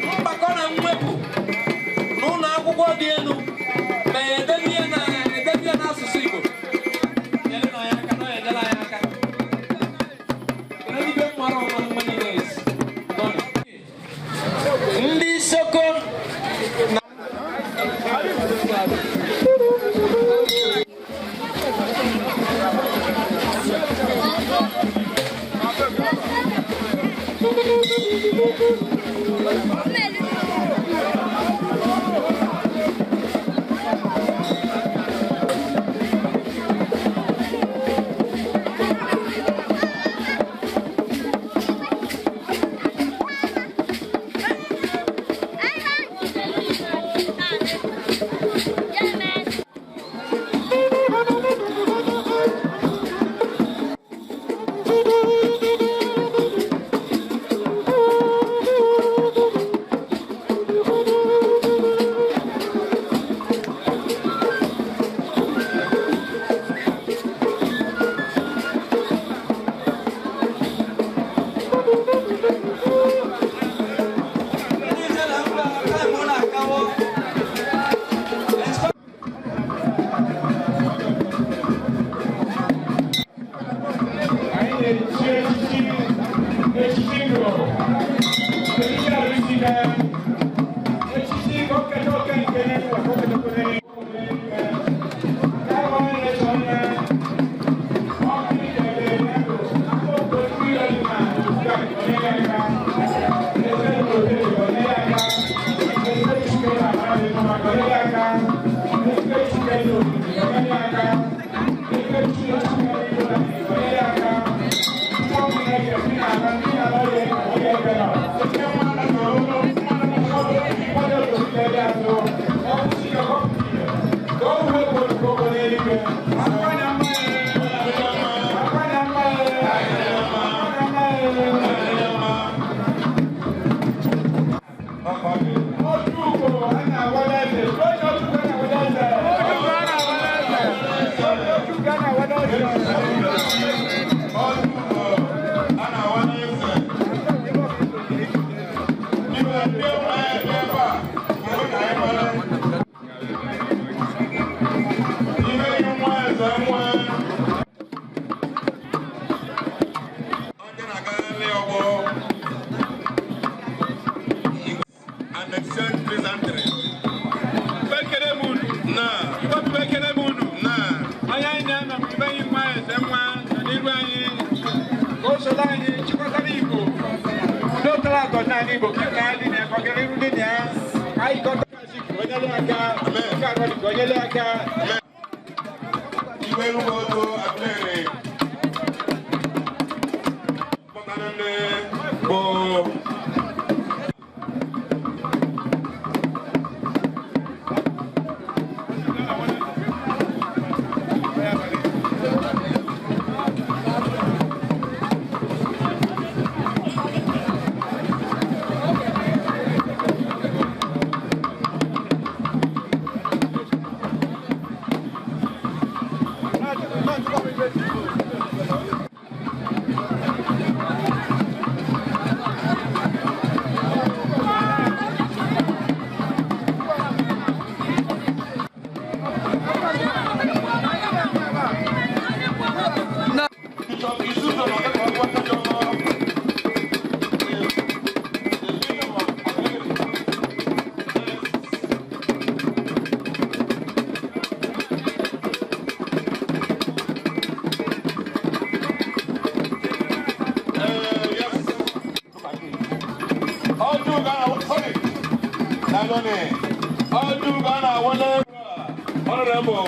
Mgbakọ na mwepụ n'ụlọ akwụkwọ dị elu ma edelie n'asụsụ Igbo. Nyere na ya aka, na ya enyere anyị aka. Kedu ibe mara ọma mma niile esi? Ndị Isoko na Daalụnị. Ọjị ugo a na-awale Honorable.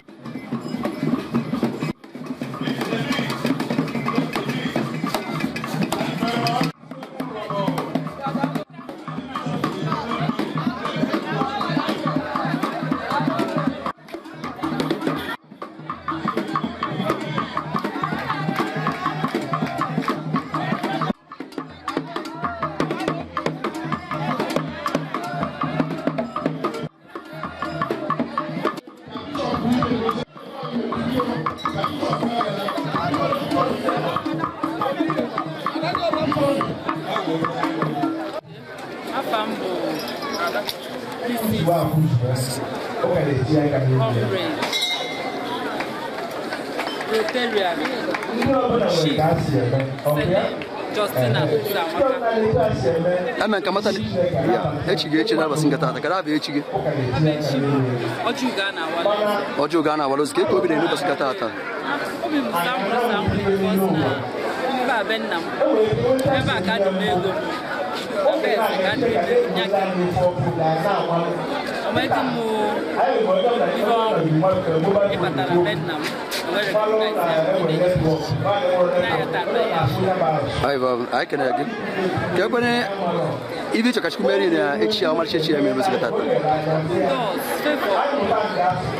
Afa m bụ Mrs. Comrade Rotarian Chief Celine Justina Uzoamaka. Eme nke mata ya echi gị echi n'abasị nke taata kada abịa echi gị. Amechi ọjị ugo a na-awala. Ọjị ugo a na-awala ozu ka eke obi na-enu ụbọchị nke taata. Obi m samụrụ samụrụ because na ebe a be nna m, ebe a ka adị m ego m, ebe eze ka adị m ego nya ka omedi m ihe ọrụ ịbata na be nna m o wee recognize ya na ya tata ya. Anyị bụ anyị kenere gị ka ekwene ibe ịchọ ka Chukwu merie na echi ya ọmarịcha echi ya mere ụbọchị nke taata. God's favor,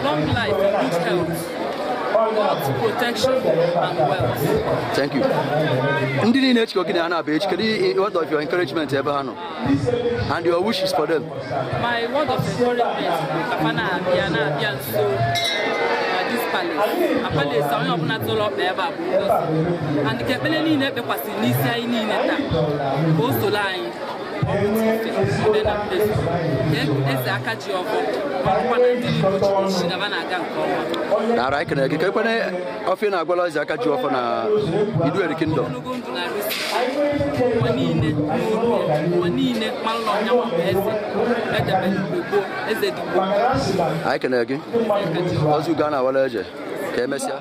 long life, and good health, God's protection and wealth. Thank you. Ndị niile echi gị na ha na-abịa echi, kedu what of your encouragement ebe ha nọ and your wishes for them? My word of encouragement bụ ka fa na-abịa na-abịa nso na this palace. Na palace a onye ọbụla tụrụ ọkpa ebe a bụ ngozi. And ka ekpere niile ekpekwasịrị n'isi anyị niile taa ka o soro anyị ọ pụta ife ebe na mmezu. Ka eze aka ji ọfọ marakwa na ndị niile o chiri echichi na ba na-aga nke ọma. Nara anyị kenere gị ka ekwene ọfịa na-agwala eze aka ji ọfọ na Idueri Kingdom. Ogologo ndụ na-arụsi ụwa niile n'olu ya, ụwa niile mara na ọnya nwa bụ eze edebere mgbe gboo, eze dị gboo. Anyị kenere gị. Ọzọ ugo a na-awala eje ka emesịa.